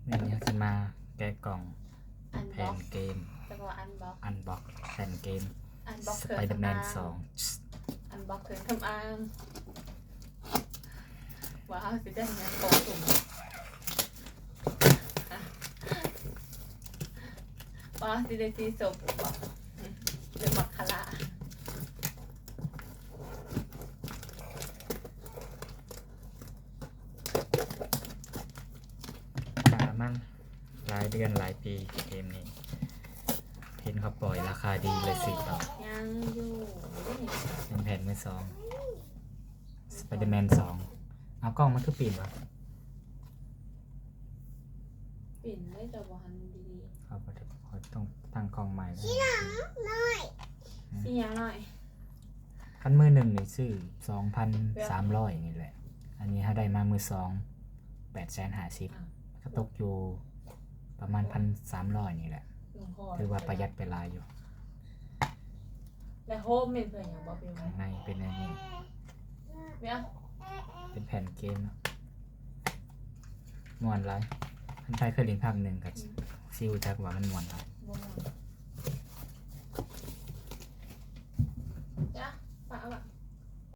ນີ້ເຮົາຊິມາແກະກ່ອງ ອັນ ແຜ່ ບັອກ ເກມ ຈັກວ່າອັນບັອກ ອັນບັອກແຜ່ນເກມ ອັນບັອກ Spider-Man ສອງ ອັນບັອກເຄື່ອງສຳອາງ ວ່າເຮົາຊິໄດ້ຫຍັງຂອງຊຸມ ວ່າເຮົາຊິໄດ້ສີສົ້ມບໍ ຫຼືມັກຄະລາ ກະມັນຫຼາຍເດືອນຫຼາຍປີເກມນີ້ ເຫັນເຂົາປ່ອຍລາຄາດີເລີຍຊື້ຕໍ່ ຍັງຢູ່ ເປັນແຜ່ນມືສອງ Spider-Man ສອງ ເອົາ ກ້ອງມັນຄືປິ່ນວະ ປິ່ນໄດ້ແຕ່ບໍ່ທັນດີໆ ເອົາ ຂ້ອຍຕ້ອງຕັ້ງກ້ອງໃໝ່ແລ້ວ ສີຫຍັງໜ້ອຍ ຄັນມືໜຶ່ງນີ້ຊື້ສອງພັນສາມຮ້ອຍນີ້ແຫຼະ ອັນນີ້ເຮົາໄດ້ມາມືສອງ ແປດແສນຫ້າສິບ ກະຕົກຢູ່ປະມານພັນສາມຮ້ອຍນີ້ແຫຼະ ຖືວ່າປະຢັດໄປຫຼາຍຢູ່ ແລະໂຮມແມ່ນເພື່ອຫຍັງບໍ່ເປັນຫຍັງ ຂ້າງໃນເປັນແນວນີ້ ເປັນແຜ່ນເກມເນາະ ມ່ວນຫຼາຍ ຄັນໃຜເຄີຍຫຼິ້ນພາກໜຶ່ງກະຊິຮູ້ຈັກວ່າມັນມ່ວນຫຼາຍ ບໍ່